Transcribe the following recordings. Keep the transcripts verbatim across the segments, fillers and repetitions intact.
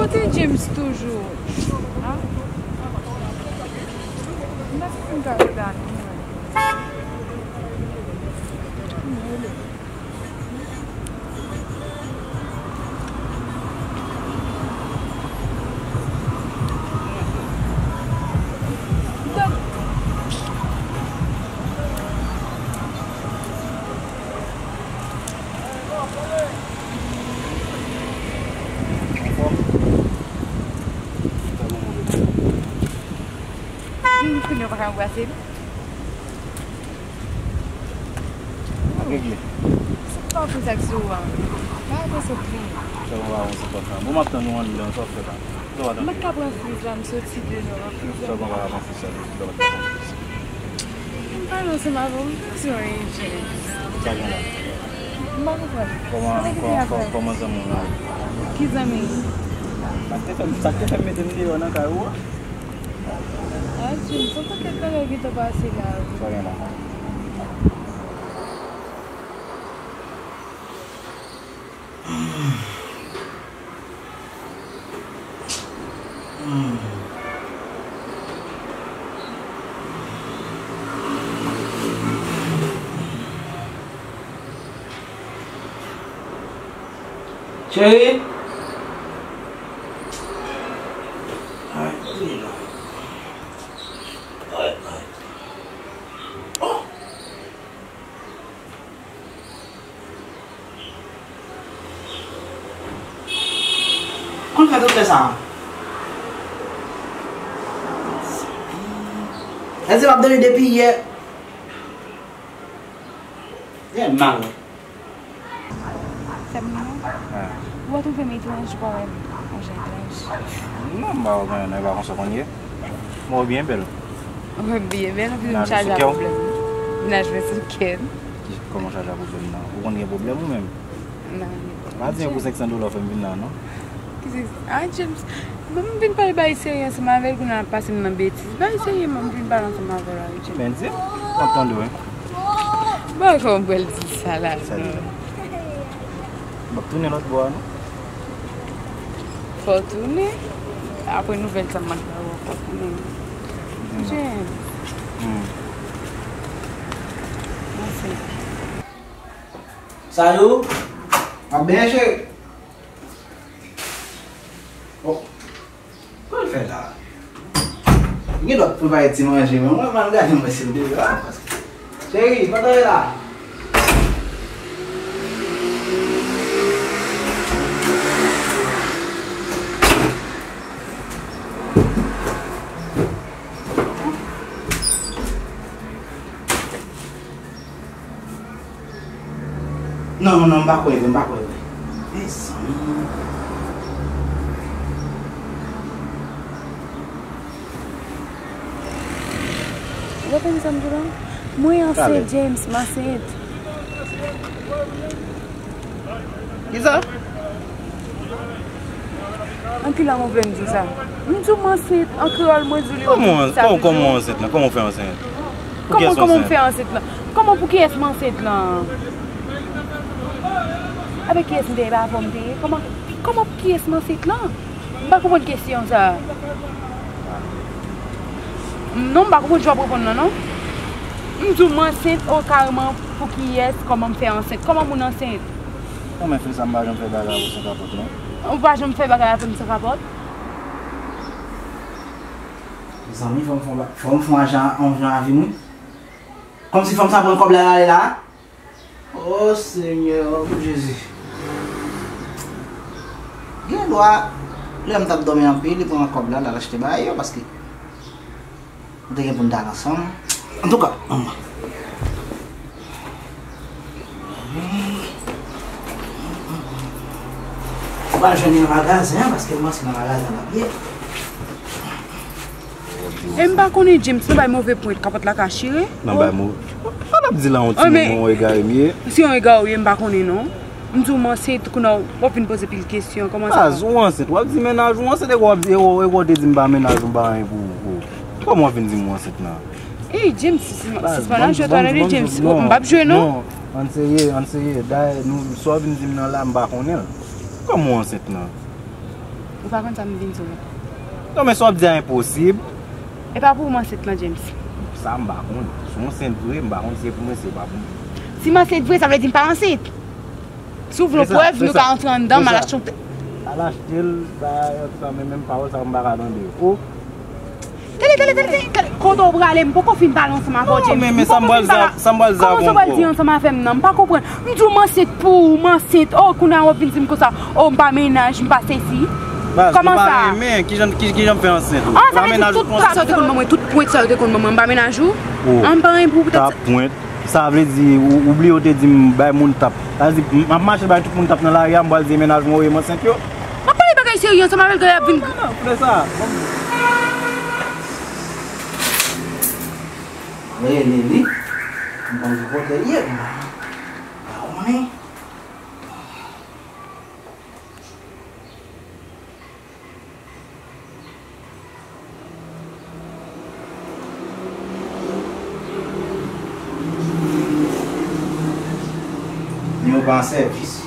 Kote James toujou? Ha? M pa si m ka ret la non. Moun kounye yo pa ka anbrase li. Regle. Sa pa fè sa k sou ou a. Pa fè sa k vini. Sa pa fè sa k vini. Bon, m ap tann ou anndan, sa w ap fè la. Sa w ap tann. M pa ka pran friz la, m soti deyò, pran friz la. Sa w pa ka pran friz la, sa w pa ka pran friz la. M pale ansanm avè w, m di w anyen, James. Sa gen la? M pa konprann. Kòman, kòman, kòman zanmi w la? Ki zanmi? Sa k te fè m, sa k te fè m mete m deyò nan kay ou a? Ah, James, se yon pakèt bagay ki te pase la, wi. Sa gen la? Cheri. Ay, kote l la? Ay, ay. Oh! Konn fè tout lè sa. Èske w ap dòmi depi yè? Tèt mal. Fè m non. Ah. Ou pa twouve m etranj, ou pa wè m yon jan etranj? Non, m pa wè w non, e pa konsa w konn ye. Mwen w byen bèl. Mwen byen bèl, ou vin chaje a pwoblèm. Vin chaje a pwoblèm. Ki, kòman chaje a pwoblèm nan? Ou konn gen pwoblèm ou menm? M pa gen pwoblèm. Pa di m pou senk san dola w fè m vin la, non? Ki senk san? Ah, James, bon, m vin pale bagay serye ansanm avè l, kounye a l ap pase m nan betiz. Bagay serye, m vin pale ansanm avè w la, wi, James. Men di, m ap tande w, wi. Bon, kòman pou l di sa la? Sa li non. M ap tounen lòt bò a, non? Fò w tounen. Apre nouvèl sa m ap ba w, fò w tounen. Di non. James. Hmm. Mèsi. Salut. W ap byen, cheri? Oh. Kòman l fè la? Gen lòt prepare ti manje, men mwen, mwen gade mwen si l deyò a, paske, cheri, pandan w la. Non, non, non, m pa kwè vre, m pa kwè vre. Mezanmi. Ou konprann sa m di w la? Mwen ansent, James, m ansent. Kisa? An ki lang ou vle m di w sa? M di w m ansent, an kreyòl mwen di w li. Kòman, kòman w ansent lan? Kòman w fè ansent? Kòman, kòman m fè ansent lan? Kòman pou kiyès m ansent lan? Avèk kiyès m te ye? Pa avè w m te ye? Kòman, kòman pou kiyès m ansent lan? M pa konprann kesyon sa. Non, m pa konprann jan w ap reponn lan, non. M di w m ansent, o kareman pou kiyès, kòman m fè ansent? Kòman moun ansent? Ou menm fè sa, m pa janm fè bagay avè w san kapòt, non. Ou pa janm fè bagay avè m san kapòt? Mezanmi, fò m fè yon ba-, fò m fè yon jan, yon jan avè m, wi. Kòmsi fò m sa pran kòb la, l ale la. O Senyè, o Jezi. Gen dwa, lè m t ap dòmi anpil, li pran kòb la, l al achte bagay yo, paske nou te gen pou n t al ansanm. Antouka, manman. Ou pral jwenn li nan magazen an, paske m panse nan magazen l ap ye. E m pa konnen, James, nan bay move pwent, kapòt la ka chire. Nan bay move. Sa n ap di la, yon ti moun, yon egare m ye. Si yon egare w ye, m pa konnen non. M di w m ansent, kounye a w ap vin poze pil kesyon, kòman sa? Az, ou ansent, w ap di mennaj ou ansent, e w ap di, e w, e w te di m pa mennaj ou, m pa anyen pou ou. Kòman w ap vin di m ou ansent la? Ey, James, sispann ap jwe, tande, James, m p ap jwe non. Non, ann serye, ann serye. Dayè, nou, sa w vin di m nan la, m pa konnen l. Kòman w ansent lan? Ou pa konn sa m vin sou ou. Non, men sa w ap di a enposib. E pa pou ou m ansent lan, James. Sa m pa konn. Si w ansent vre, m pa konn si se pou mwen, si se pa pou mwen. Si m ansent vre, sa vle di m pa ansent. Si w vle yon prèv, nou ka antre anndan, m al achte yon. Al achte l, ba, antouka, men menm pawòl sa yo, m pa ka tande yo. Oh. Tande, tande, tande, tande, tande. Kote w prale, m poko fin pale ansanm avè w, James. Non, men, men sa m pral di a, sa m pral di a ankò. Kòman sa w pral di ansanm avè m nan? M pa konprann. M di w m ansent pou ou, m ansent. Oh, kounye a w ap vin di m konsa. Oh, m pa mennaj, m pa sesi. Baz, nou pa renmen, ki jan, ki, ki jan m fè ansent ou? Ah, sa vle di tout sa yo te konn ban mwen, tout pwent sa yo te konn ban mwen, m pa mennaj ou? Oh, an m pa renmen pou poutèt sa. Pwent. Sa vle di, ou, ou bliye w te di m bay moun tap. Sa vle di, m ap mache bay tout moun tap nan lari a, m pral di mennaj mwen, wi, m ansent yo. M ap pale bagay serye ansanm avè l, gade y ap vin. Non, non, non, koute sa. Mwen rele li, m konn ki kote l ye, m pa konnen. Yo pa an sèvis.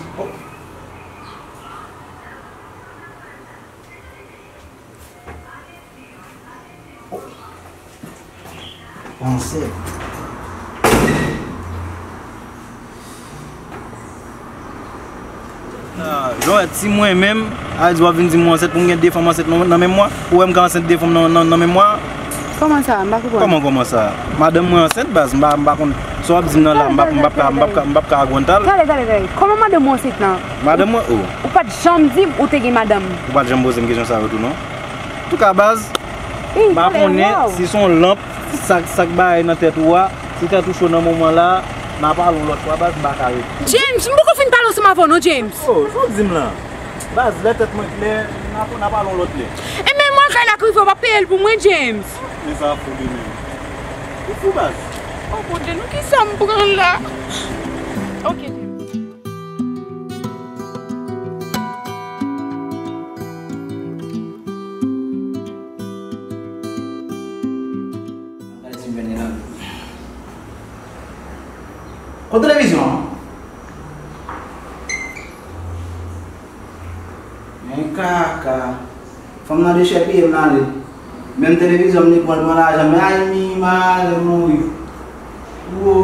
Panse. Ah, Joël, si mwen menm, a di w ap vin di m ou ansent pou m gen de fanm ansent nan, nan menm mwa? Ou wè m ka ansent de fanm nan, nan, nan menm mwa? Kòman sa? M pa konprann. Kòman, kòman sa? Madanm mwen ansent, baz, m pa, m pa konn sa w ap di m nan la, m p ap, m p ap ka, m p ap ka, m p ap ka agontal. Gade, gade, gade. Kòman madanm ou ansent nan? Madanm mwen, oh. Ou pa t janm di m ou te gen madanm. Ou pa t janm poze m kesyon sa yo tou, non? Antouka, baz, m pa konnen si se yon lanp, si sa, sa k bay nan tèt ou a, si tèt ou cho nan moman la, n a pale yon lòt fwa, baz, m pa ka ret. James, m poko fin pale ansanm avè w non, James. Oh, sa w di m la? Baz, lè tèt mwen klè, n a, n a pale yon lòt lè. E men mwen kay la k rive, w p ap peye l pou mwen, James. Men sa fou li menm. Ou fou, baz. Oh, Bondye, nan kisa m pran la? Ok, James. Gade si m jwenn li nan. Kot televizyon an? Men kaka. Fanm nan dechèpiye m nan ale. Menm televizyon m li pran, l pran lajan m. Ay, mi, malè mouri. Wo.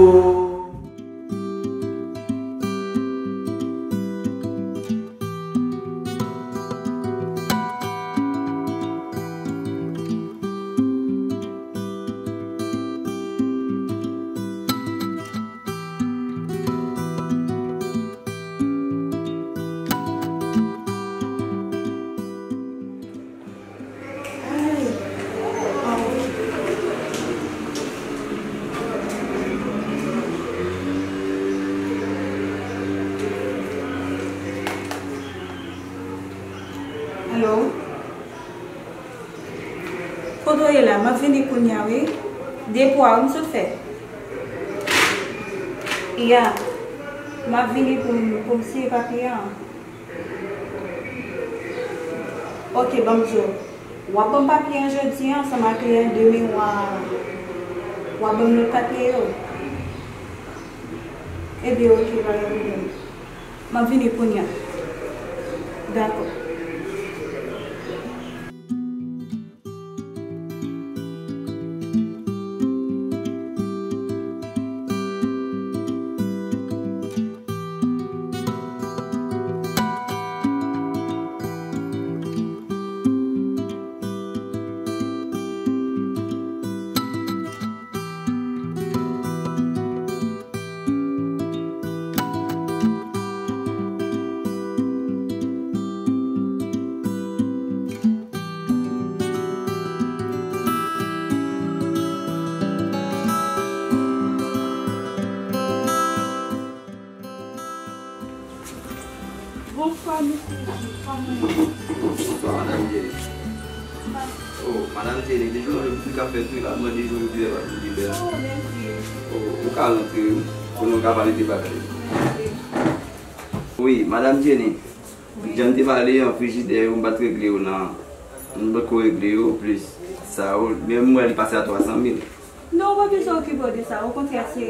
Alo? Kote w ye la? M ap vini kounye a, wi. Depo a, wi, m sot fè. Ya. M ap vini pou m, pou m siyen papye a. Ok, ban m di w. W ap ban m papye an jodi a ansanm ak lè a, demen w a, w ap ban m lòt papye yo. Ebyen, ok, pa gen pwoblèm. M ap vini kounye a. Dakò. Bonswa, mesye. Kòman ye? Bonswa, madanm Jenny. Oh, madanm Jenny, depi yon jou m ap fè tou, m ap mande jou m ap fè tou. Oh, mèsi. Oh, ou ka rantre, wi. Pou nou ka pale de bagay. Mèsi. Wi, madanm Jenny. Jan m te pale an, frijidè yo, m pa t regle yo nan. M pa t ko regle yo, plis sa yo, men m wè li pase a twa san mil. Non, ou pa bezwen okipe w de sa. Okontrè, se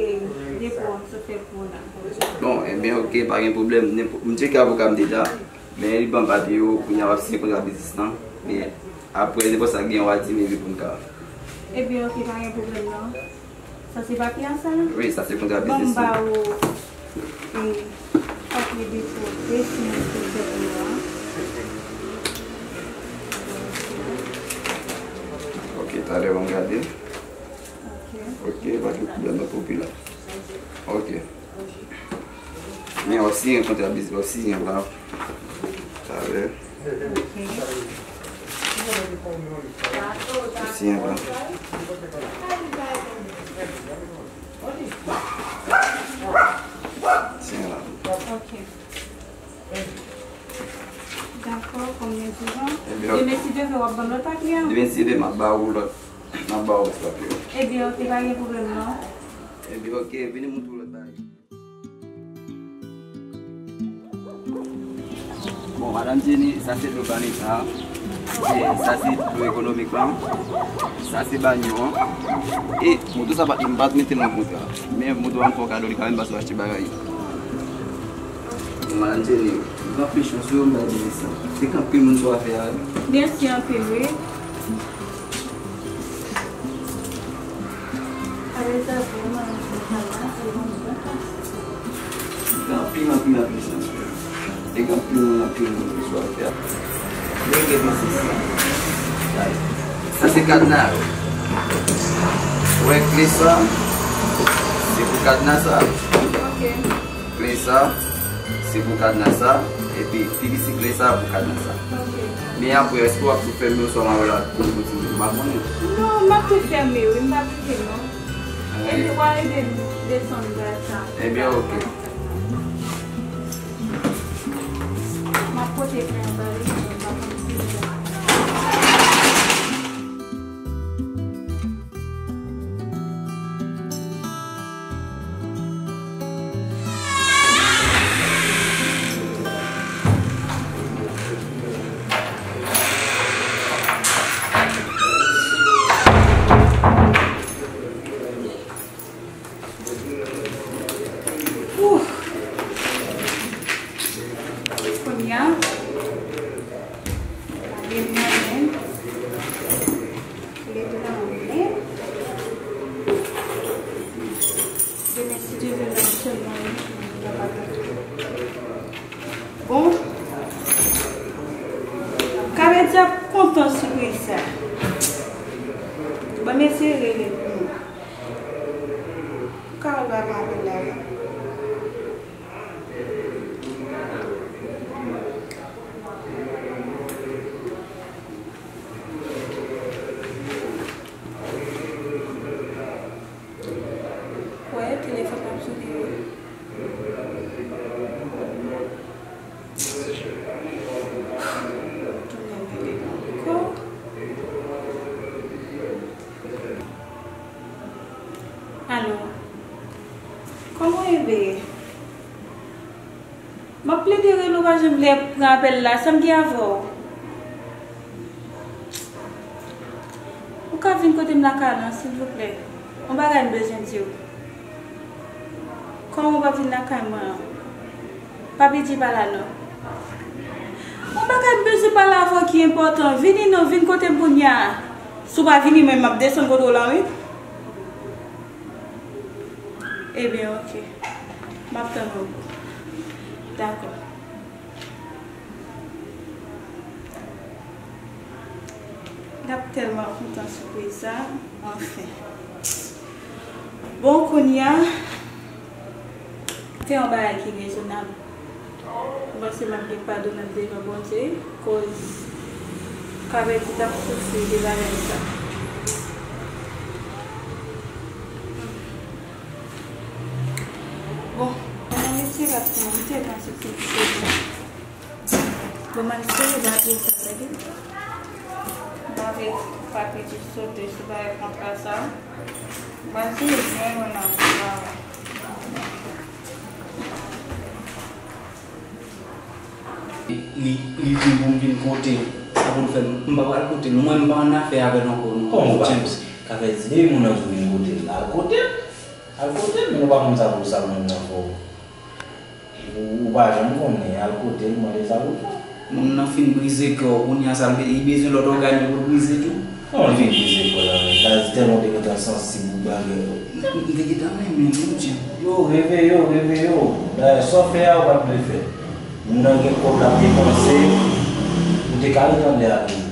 depo a m sot fè pou w la. Bon, ebyen, ok, pa gen pwoblèm. Nenpò-, m tcheke avoka m deja. Men li ban m papye yo, kounye a w ap siyen kontra biznis lan. Men apre, nenpòt sa k gen, w a di m epi pou n ka. Ebyen, oke, pa gen pwoblèm non. Sa se papye a sa? Wi, sa se kontra biznis lan. Ban m ba ou, e, papye depo de siyen pou fè pou yo a. Oke, talè ban m gade. Oke. Oke, pa gen pwoblèm nan popilan. Oke. Men w ap siyen kontra biznis, w ap siyen la. Talè. Oke. W ap siyen la. Siyen la. Oke. Dakò, konbyen di jan? Ebyen, demen si Dye vle w ap ban m lòt papye a? Demen si Dye vle m ap ba ou lòt, m ap ba ou lòt papye. Ebyen, oke, pa gen pwoblèm non. Ebyen, oke, vini m montre w lòt bagay. Bon, madanm Jenny, sa se dlo planeta. E sa se dlo ekonomik lan. Sa se banyo an. E moto sa pa t, m pa t mete nan kontra. Men moto a m fè w kado li kanmenm paske w achte bagay. Bon, madanm Jenny, m pran anpil chans wi, m bay di sa. Se k anpil moun sou afè a wi. Mèsi anpil wi. Gen anpil, anpil, anpil chans. Gen anpil moun, anpil moun ki sou afè a. Yo gen panse sa. Gade. Sa se kadna yo. Ou wè kle sa, se pou kadna sa. Ok. Kle sa, se pou kadna sa, epi pi piti kle sa pou kadna sa. Ok. Men apre, èske w ap tou fèmen oswa m a wè l ap konn kontinye? M pa konnen. Non, m ap tou fèmen wi, m p ap kite non. Epi w a ede m desann bagay sa. Ebyen, ok. M ap pote plen bagay, m pa konn si Ooh. Kounye a, lave m nan men. Leve nan men. Demen, si Dye vle, n ap sèlman wi. Bon. Kabèdi ap kontan sipriz sa. Ban m eseye rele pou nou. Carole pa gen apèl la wi. Wè, telefòn ap sone wi. Tounen rele ankò. Alo. Kòman w ye, bebe? M ap plede rele w pa janm vle pran apèl la, sa m gen avè w? Ou ka vin kote m lakay lan, silvouplè? Yon bagay m bezwen di w. Kòman w p ap vin lakay mwen an? Papi Dji pa la non. Yon bagay m bezwen pale avè w ki enpòtan. Vini non, vin kote m kounye a. Si w pa vini, mwen m ap desann kote w lan wi. Ebyen, oke. M ap tann ou. Dakò. L ap tèlman kontan sipriz sa, anfen. Bon, kounye a, fè yon bagay ki rezonab. M panse m ap gen padonaj devan Bondye, koz Kabèdi t ap soufri de bagay sa. Bon, mwen mete rad pou mwen, mete rad sou ti pye mwen. Bon, m al sere dapye sa, tande. M pa vle Papi Dji sote sou bagay kontra sa. M pral sere byen lwen nan kontra a. Li, li di pou m vin kote l. Sa pou l fè m, m pa pral kote l. Mwen, m pa annafè avè l ankò non, James. Kòman w pa? Ka fè di depi moun nan di w vin kote l, al kote l. Al kote l, men nou pa konn sa pou sa moun nan fè w. Ou, ou pa janm konnen, al kote l, mande sa pou l fè. Moun nan fin brize kè w, kounye a sa l be-, li bezwen lòt ògàn yo pou l brize tou. Kòman l vin brize kè w la menm? Sa di tèlman w te gentan sansib pou bagay yo. M te gentan renmen l, wi, James. Yo, reveye w, reveye w. Dayè, sa w fè a, ou pa t dwe fè. Moun nan gen kòb l ap depanse, ou te ka ret anndan avè l.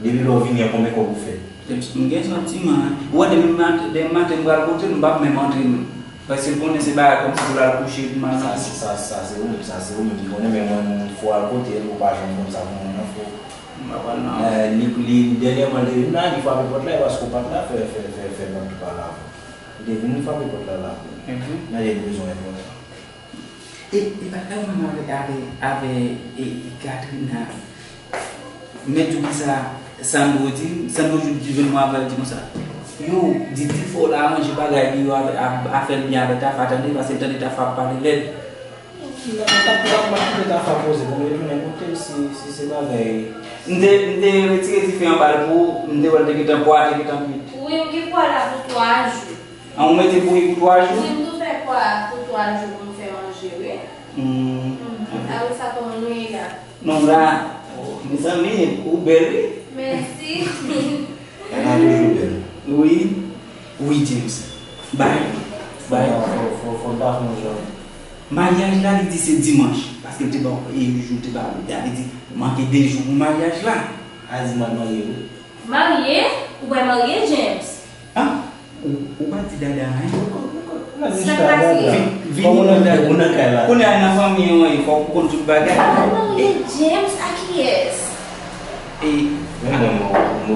Depi lè w vini an, konbyen kòb ou fè? James, m gen santiman, wi. Ou wè, depi maten, depi maten m pral kote l, m p ap menm antre menm. Paske l konnen se bagay kòmsi pou l al kouche epi m al nan. Sa, sa, sa se ou menm, sa se ou menm ki konnen, men mwen, m fò al kote l, ou pa janm konn sa pou moun nan fè. M pa pral nan. Eh, li, li, dènyèman, li te vin la, li frape pòt la, e paske w pa t la, fè, fè, fè, fè bann tou pale avè w. Li te vin, li frape pòt la, la. Mhm. Nan de bezwen enpòtan. E, e pa t ka menm avè, avè, avè, e, e Katrina. Mèt di w kisa Sandro di m. Sandro di jwenn mwen avè l di konsa, yo, di, di fò w la aranje bagay li yo avè, a, a fè l byen avè Tafa, tande, paske l tande Tafa ap pale lèd. Non, m t ap, m t ap, m ap kite Tafa poze pou m retounen kote l si, si se bagay. M te, m te retire dife anba l pou ou, m te wè l te gentan pwa, te gentan kwit. Wi, m gen pwa la pou twa jou. An, ou mete bouyi pou twa jou? Wi, m tou fè kwa pou twa jou pou m fè manje, wi. Hmm. Mhm. Apre sa, kòman nou ye la? Nou la. Oh, mezanmi, ou bèl, wi. Mèsi. Ana toujou bèl. Wi. Wi, James. Bay. Bay. Fò, fò, fò, fò n ta fè yon jan. Maryaj la, li di se dimanch. Paske l te ba w, e, jou te ba w. Sa vle di, manke de jou pou maryaj la. A di m al marye, wi. Marye? Ou pral marye, James? Ah, ou, ou pa di Dada anyen? Sa pase? Vin, vin nan kay la. Kounye a nan fanmi an, fòk ou konn tout bagay. Ou pral marye, James, a kiyès? E,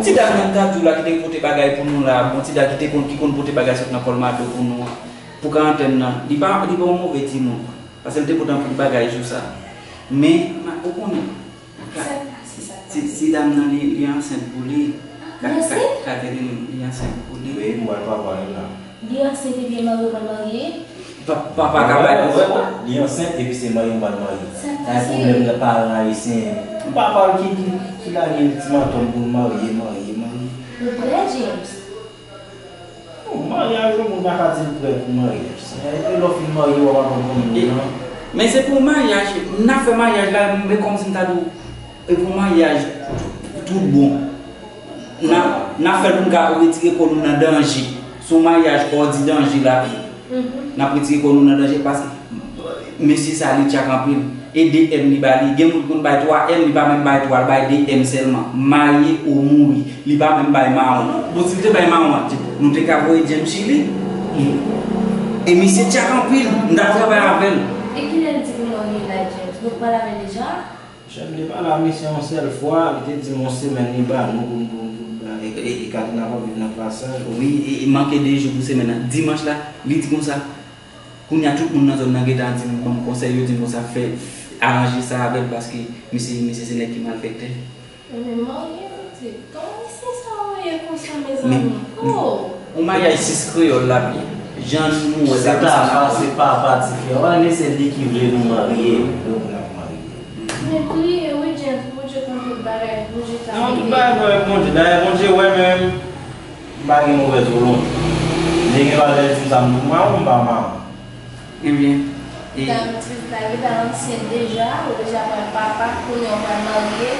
ti dam nan k ap di w la ki te pote bagay pou nou la, bon, ti dam ki te konn, ki konn pote bagay sot nan Kòlmado pou nou an, pou karantèn nan, li pa, li pa yon move timoun. Paske l te pote anpil bagay jou sa. Men, ou konnen, Ka-, ti, ti dam nan, li, li ansent pou li. Ka-, Ka-, Catherine, li ansent pou li. Wi, m wè l papa l la. Li ansent epi l marye, pral marye? Pa, papa ka bay konsèy. Li ansent epi se marye m pral marye. Sa pase? Sa pwoblèm nan paran ayisyen. Papa l ki, ki, ki lage ultimatum pou l marye, marye, marye. Ou prè, James? Bon, maryaj, yon moun pa ka di l prè pou maryaj. Se, e lè w fin marye, w ap aprann konn moun nan. Men se pou maryaj, n ap fè maryaj la, men kòmsi m ta di w, e pou maryaj tout bon. N ap, n ap fè l pou n ka retire kò nou nan danje. Se yon maryaj kò di danje l ap ye. N ap retire kò nou nan danje paske mesye sa li tchak anpil. E de M li ba li. Gen moun ki konn bay twa M, li pa menm bay twa, li bay de M sèlman. Marye ou mouri. Li pa menm bay mawon. Bon, si l te bay mawon an, nou te ka voye James Chili. E misye tchak anpil, m t ap travay avè l. E kilè l di pou marye la, James? Nou pale avè l deja? Chèf, li pale a misye yon sèl fwa, li te di m yon semèn li ba nou pou, pou, pou, e, e, e Katrina pa viv nan plasaj. Wi, e, e manke de jou pou semèn nan. Dimanch la, li di konsa, kounye a tout moun nan zòn nan gentan di m, ban m konsèy, yo di m konsa, fè, aranje sa avè l paske misye, misye se nèg ki malfektè. Men marye, pitit, kòman mesye sa marye konsa, mezanmi? Oh! Yon maryaj sis kreyòl l ap ye. Jan nou wè sa. Se papa, se papa ti fi a. Wè, men se li ki vle nou marye, donk n ap marye. Men priye, wi, James, Bondye konn tout bagay, Bondye ta ede. Non, tout bagay bon avèk Bondye. Dayè, Bondye wè menm, m pa gen movèz volonte. Li gen dwa lè l di m sa, m di w mawon, m pa mawon. Ebyen, e. Dam, ti fi la gentan ansent deja, ou deja pran papa, kounye a w pral marye,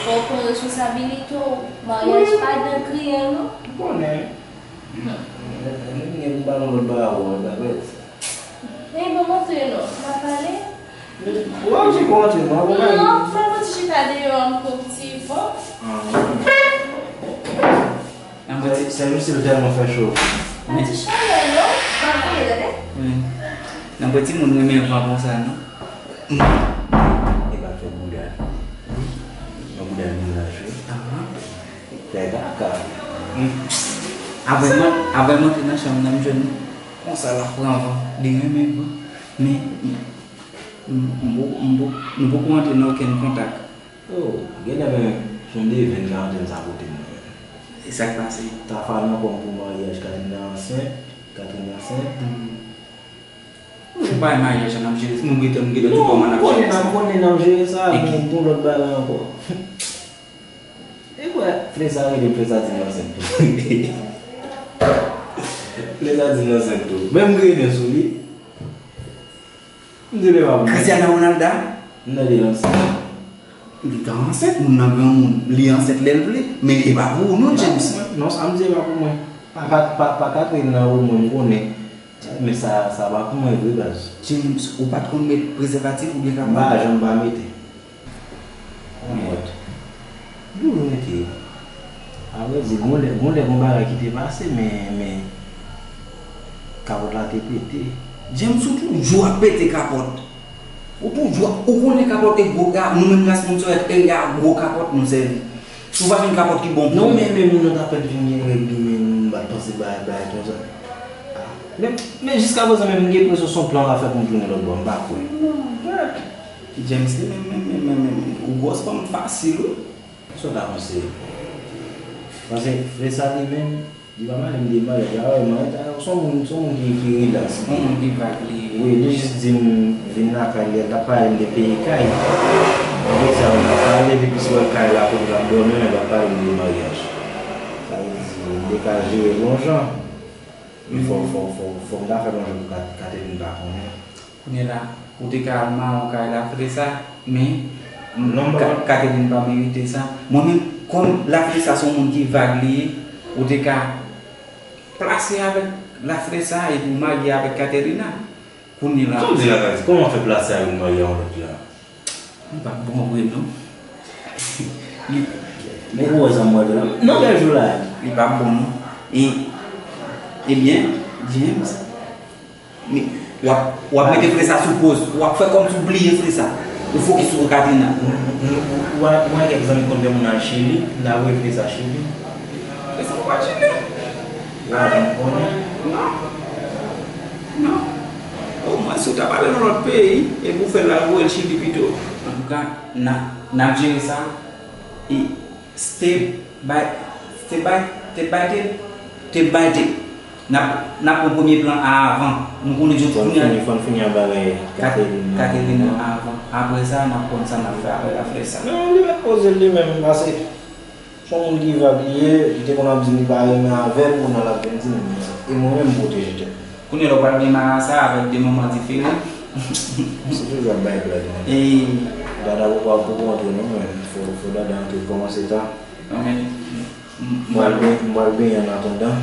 fò w pran responsabilite w. Maryaj pa dan kriye, non. M konnen. Mwen, mwen, mwen, m ba nou lòt bagay, w pa kwè sa. Men bon, montre non, n ap pale. Ou pa oblije pou antre non, akompanye. Non, fè yon ti chita deyò ankò, ti bon. Ah. Nan bwè ti. Sèvis li tèlman fè cho. Pa di chalè non, pa voye tande. Wi. Nan bwè timoun renmen van konsa non. E pa fè bouda. Yon bouda miraj wi. Ahan. Fè kaka. Avè mwen, avè mwen te nan chanm nan, m jwenn konsa l ap pran van. Li renmen van. Men, m, m, m, nou poko antre nan okenn kontak. Oh, genlè menm, se yon devenn karantèn sa pote m nan menm. E sa k pase? Tafa nan kò m pou maryaj, Katrina ansent, Katrina ansent. Hmm. Nou bay maryaj an ap jere, nou gentan, nou gentan di kòman n ap jere sa. Non, m konnen n ap jere sa, gon, gon lòt bagay ankò. E kwè, Flesa rele, Flesa di l ansent tou. Flesa di l ansent tou. Menm grennen sou li. M di l e pa pou mwen. Cristiano Ronaldo? M tande l ansent. Li ka ansent, moun nan granmoun, li ansent lè l vle, men e pa pou ou non, James. Non, sa m di e pa pou mwen. Pa, pa, pa, pa Catherine nan ou mwen m konnen. Men sa, sa pa pou mwen vre, baz. James, ou pa t konn met prezèvatif oubyen kapòt? M pa janm pa mete. Kapòt. Doulou mete. Avrèdi, gon lè, gon lè gon bagay ki te pase, men, men, kapòt la te pete. James, ou toujou ap pete kapòt. Ou toujou ap, ou konnen kapòt e gwo, a, nou menm ras moun se e a gwo kapòt nou sèvi. Si w pa jwenn kapòt ki bon pou ou. Non, men, men moun nan ta fèt vin gen règ li, men m pa t panse bagay, bagay konsa. Men, men jiskaprezan, menm m gen enpresyon se yon plan w ap fè pou m tounen lòt bò, m pa kwè. Non, gad. James, li menm, menm, menm, menm, menm, ou gwòs fanm fasil, wi. Sa w ta panse? Paske frè sa li menm, li pa mande m de maryaj, a, wè, mwen, se yon moun, se yon moun ki, ki rilaks. Yon moun ki vag li ye. Wi, li jis di m vin lakay li, l t ap pale m de peye kay. Li di sa, l t ap pale, depi si w wè kay la kote l ap dòmi, l ap pale m de maryaj. Sa vle di, m te ka jere l yon jan. Men fò, fò, fò, fò m ta fè l yon jan pou Kat-, Catherine pa konnen. Kounye la, ou te ka al mawon kay Lafresa, men Catherine pa merite sa. Mwen menm, kòm Lafresa se yon moun ki vag li ye, ou te ka plase avèk Lafresa epi w marye avèk Katerina. Kounye la. Sa w di la, Katerina? Kòman w fè plase avèk marye yon lòt la? Li p ap bon vre non. Li, men ou wè sa m wè la. Non, bèl jou la. Li p ap bon non. E, ebyen, James, men, w ap, w ap mete frè sa sou poz. W ap fè kòmsi w bliye frè sa. Ou fokis sou Katrina. Ou, ou, ou, ou wè kèk zanmi konn fè moun al Chili, n a voye frè sa Chili. Frè sa ou pa Chili. Ou pa janm konnen. Non. Non. Omwen, si w ta pale nan lòt peyi, epi w fè l al voye l Chili pito. Antouka, n a, n ap jere sa. E step by, step by, step by step, step by step. N ap, n ap pran premye plan a avan. Nou konnen jodi kounye a. Fò n fini ak bagay Kat-, Catherine nan. Catherine nan avan. Apre sa, n ap konn sa n ap fè avèk afè sa. Non, li mèt poze l li menm, pase. Se yon moun ki vag li ye, li te konn ap di m li pa renmen avè m, kounye a l ap vin di m, e mwen menm m pwoteje tèt mwen. Kounye a la w pral gen marasa avèk de manman diferan. Se toujou ap bay blag, man. E Dada pou pa pou antre non, men fò, fò Dada antre kòmanse ta. Non, men, m, m, m pral ben-, m pral benyen an atandan.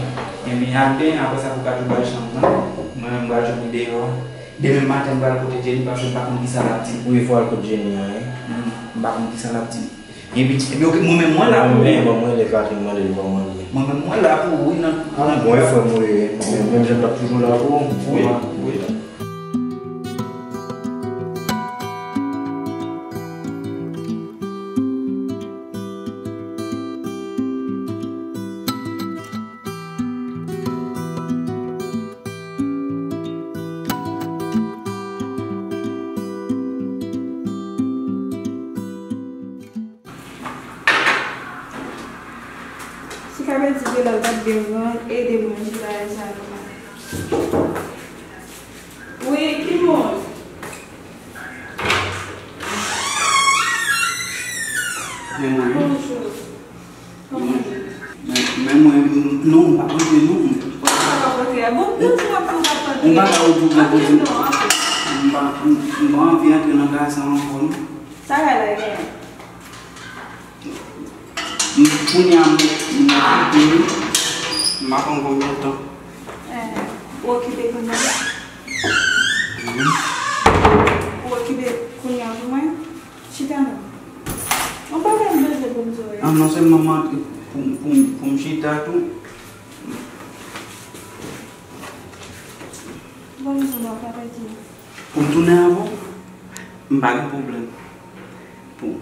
Ebyen, al benyen, apre sa pou ka tou bay chanm nan. Mwen menm m pral jwenn li deyò. Demen maten m pral kote Jenny paske m pa konn kisa l ap di m. Wi, fò al kote Jenny an, wi. M, m pa konn kisa l ap di m. Epi, epi, ok, mwen menm mwen la pou ou. Mwen menm mwen rele Catherine mande l kòman l ye. Mwen menm mwen la pou ou, wi, nan, nan. Bon, e frè m ou ye. Menm, menm jan m t ap toujou la pou ou. Wi, wi. Si Kapèdi te la, l t ap byen pran, ede mwen, m di bagay sa yo. Wi, ki moun? Men mwen, bonjou. Kòman w ye? Men, men mwen, non, m p ap antre, non. Sa w ap antre a? Bon, m te di w ap fè w ap antre. M pa ka ou di w antre, non, antre. M pa, m, m pa anvi antre nan kay sa ankò, non. Sa kay la genyen? M, kounye a, m, m okipe, m ap antre yon tan. Eh, ou okipe kounye a? Wi. Ou okipe kounye a pou mwen? Chita non. Yon bagay m bezwen pou m di w, wi. Ah, non sèlman m antre pou, pou, pou m chita tou. Bon, m di w, papa di. Pou m tounen avè w, m pa gen pwoblèm. Pou.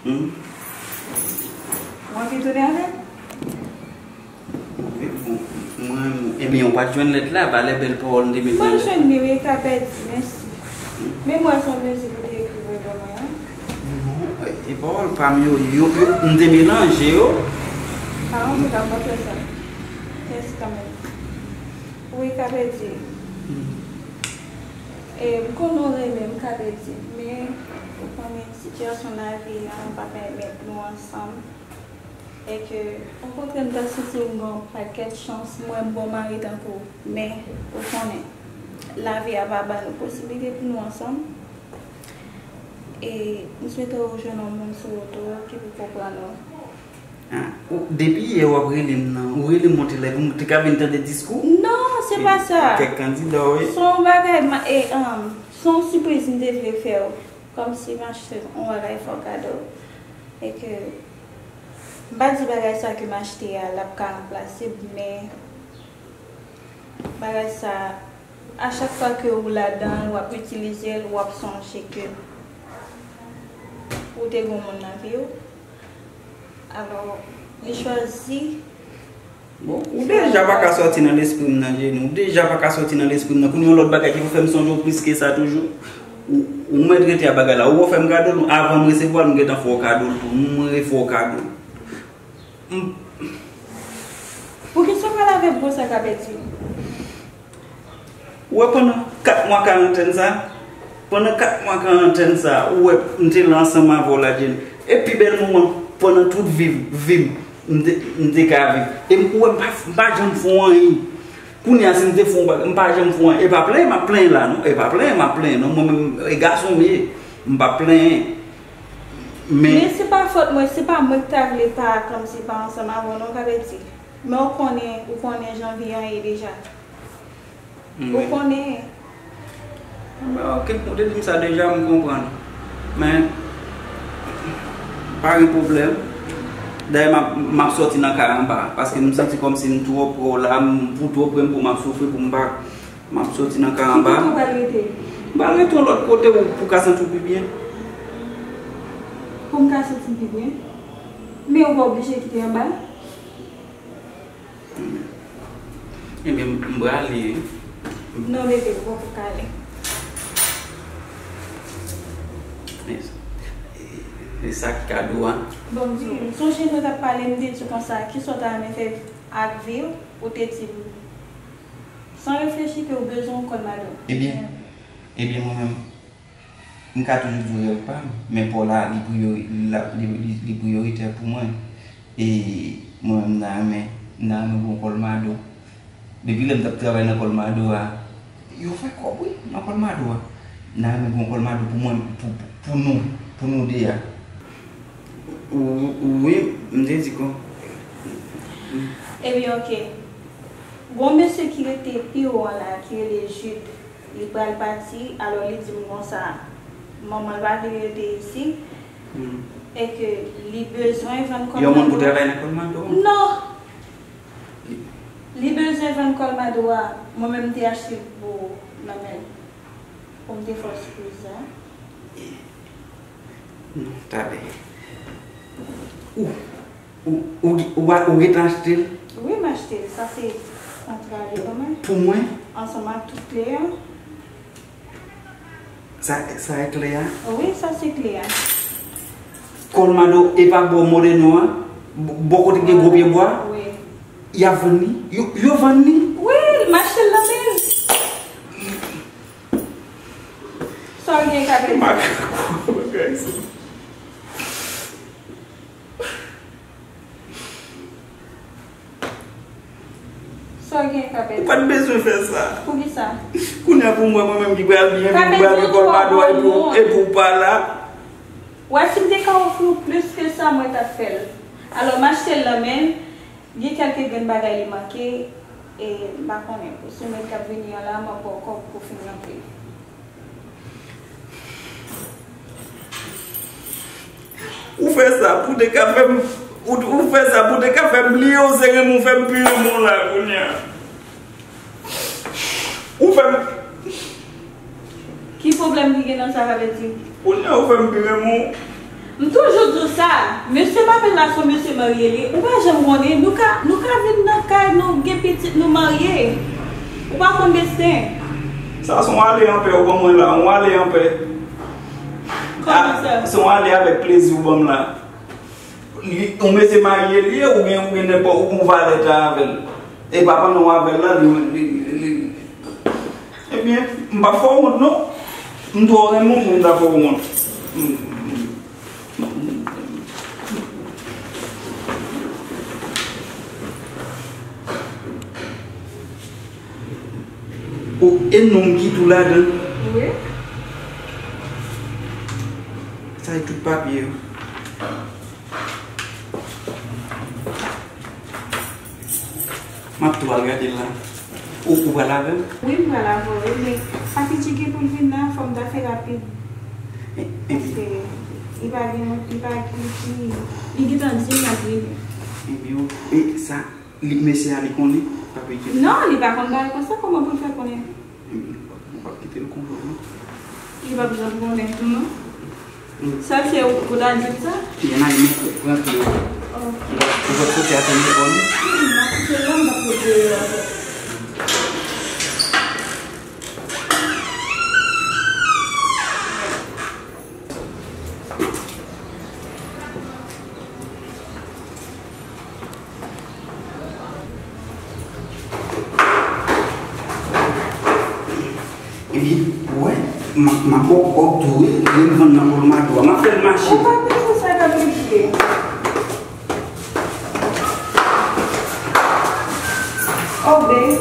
Hmm? W anvi tounen avè m? Wi, bon, mwen, ebyen, ou pa t jwenn lèt la, ba lè bèl pawòl m te met nan lèt la. Mwen jwenn li, wi, Kapèdi, mèsi. Hmm? Men m wè se yon mizik ou te ekri pou mwen an. Non, e, e pawòl pa m yo, yo, yo, m te melanje yo. Ah, antouka, m pa fè sa. Mèsi kanmenm. Wi, Kapèdi. Hmm. E, m konnen w renmen m, Kapèdi, men ou konnen sitiyasyon lavi a pa pèmèt nou ansanm. E ke, okontrè, m ta santi m gen yon pakèt chans, m wè m gen yon mari tankou w. Men, ou konnen, lavi a pa ban nou posiblite pou nou ansanm. E m swete w jwenn yon moun sou wout ou ki pou konprann ou. Ah, ou, depi yè w ap rele m nan, ou rele m yon ti lè pou m te ka vin tande diskou? Non, se pa sa. Kèk kandida, wi. Se yon bagay, ma- e, um, se yon sipriz m te vle fè w. Kòmsi m achte yon bagay fè w kado. E ke m pa di bagay sa ke m achte a, l ap ka ranplase m, men bagay sa, a chak fwa ke ou ladan l, w ap itilize l, w ap sonje ke ou te gen yon moun nan vi w. Alò, li chwazi. Bon, ou deja pa ka sòti nan lespri m nan, Jenny. Ou deja pa ka sòti nan lespri m nan. Kounye a yon lòt bagay ki pou fè m sonje w plis ke sa toujou. Ou, ou mèt rete a bagay la. Ou fè m kado l, avan m resevwa l, m gentan fè w kado l tou. M refè w kado l. M- Poukisa w pral avè m konsa, Kapèdi? Ou wè pandan kat mwa karantèn sa, pandan kat mwa karantèn sa, ou wè m te la ansanm avè w la, Jenny. E pi bèl moman pandan tout vi, vi m, m te, m te ka viv. E m, ou wè m pa, m pa janm fè w anyen. Kounye a, si m te fè w bagay, m pa janm fè w anyen. E pa plenyen m ap plenyen la, non. E pa plenyen m ap plenyen, non. Mwen menm, e gason m ye. M p ap plenyen. Men Men se pa fòt mwen, se pa mwen ki ta vle pa, kòmsi pa ansanm avè w, non, Kapèdi. Men ou konnen, ou konnen jan vi an ye deja. Ou konnen. Men ok, ou te di m sa deja, m konprann. Men, pa gen pwoblèm. Dayè, m ap, m ap sòti nan kay anba, paske m santi kòmsi m twò pre w la, m pou twò pre m pou m ap soufri, pou m pa, m ap sòti nan kay anba. Ki kote w pral rete? M pral rete yon lòt kote pou, pou w ka santi w pi byen. Pou m ka santi m pi byen? Men ou pa oblije kite anba. Ebyen, m prale wi. Non, bebe, ou poko ka ale. E, e sa ki kado a? Bon, m di w, m sonje nou t ap pale, m te di w konsa, kisa w ta renmen fè ak vi w, ou te di m, san reflechi, ke w bezwen yon kòlmado. Ebyen, ebyen, mwen menm, M ka toujou di w rèv pa m, men pa w la, li priyori-, li la, li, li, li priyoritè pou mwen. E mwen menm, m ta renmen, m ta renmen gen yon kòlmado. Depi lè m t ap travay nan kòlmado a, yo fè kòb wi, nan kòlmado a. M ta renmen gen yon kòlmado pou mwen, pou, pou, pou nou, pou nou de a. Ou, ou, wi, m te di kon. Ebyen, ok. Gon mesye ki rete pi wo an la, ki rele Jude. Li pral pati, alò li di m konsa, manman l pa vle rete isi, e ke li bezwen vann kòlmado a. Yon moun pou travay nan kòlmado a? Non! Li bezwen vann kòlmado a, mwen menm m te achte l pou nan men l, pou m te fè w sipriz la. Non, talè. Ou, ou, ou, ou, ou gentan achte l? Wi, m achte l. Sa se kontra li pou mwen. Pou mwen? Ansanm ak tout kle an. Sa, sa e kle a? Wi, sa se kle a. Kòlmado, e pa bò Modeno a? Bò kote gen gwo pye bwa? Wi. Y ap vann li? Yo, yo vann li? Wi, m achte l nan men l. Sa w gen, Kapèdi? Makak, bagay sa. Sa w gen, Kapèdi? Ou pa t bezwen fè sa. Poukisa? Kounye a pou mwen, mwen menm ki pral byen, ki pral gen kòlmado a, epi w pa la. Wè, si m te ka ofri w plis ke sa, mwen t ap fè l. Alò, m achte l nan men l. Gen kèlke grenn bagay li manke, e m pa konnen. Pou semèn k ap vini an la, m ap ba w kòb pou fin ranpli. Ou fè sa pou te ka fè m, ou, ou fè sa pou te ka fè m bliye w, se renmen w fè m pi renmen w la kounye a. Ou fè m Ki pwoblèm ki gen nan sa, Kapèdi? Kounye a ou fè m pi renmen w. M toujou di w sa. Mesye m avè l la se yon mesye marye li ye. Ou pa janm konnen. Nou ka, nou ka vin nan kay, nou gen pitit, nou marye. Ou pa konn desten. Sa se yon ale anpè ou ban mwen la. Yon ale anpè. Kòman sa? Se yon ale avèk plezi ou ban m la. Li, yon mesye marye li ye, oubyen, oubyen nenpòt, ou gon valè ta avè l. E pa pandan w avè l la, li, li, li, li, ebyen, m p ap fè w wont, non. M twò renmen w pou m ta fè w wont. O, e nonm ki tou ladan. Wi. Sa e tout papye yo. M ap tou al gade l la. Ou, ou pral avè m? Wi, m pral avè w, wi, men pa fitchike pou l vin nan, fò m ta fè rapid. E, e, paske li pa gen, li pa gen, li, li gentan di l ap vini. Ebyen, e sa, li, mesye a, li konnen? Pa fitchike. Non, li pa konn bagay konsa, kòman pou l fè konnen? Ebyen, ou p ap kite l konn non. Li p ap janm konnen tou, non. Sa se ou, ou ta di l sa? Jan a li men pran pye w. Ok. Ou p ap soti a telefòn? Hmm, m ap kite l la, m p ap pote yo ankò. Epi, wè, m ap, m ap ba w kòb tou, wi. Lè m vann nan Walmart tou a, m ap fè l mache. Ou pa peye pou sa k ap rive. Oh, babe.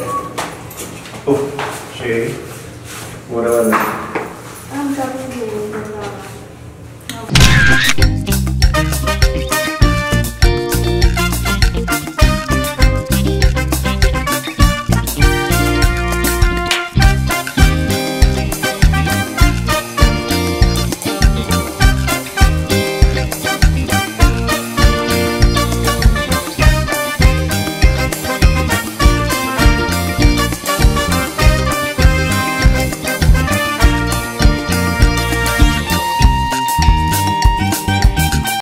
Oh, cheri. Mwen renmen nou. Ah, m t ap rive.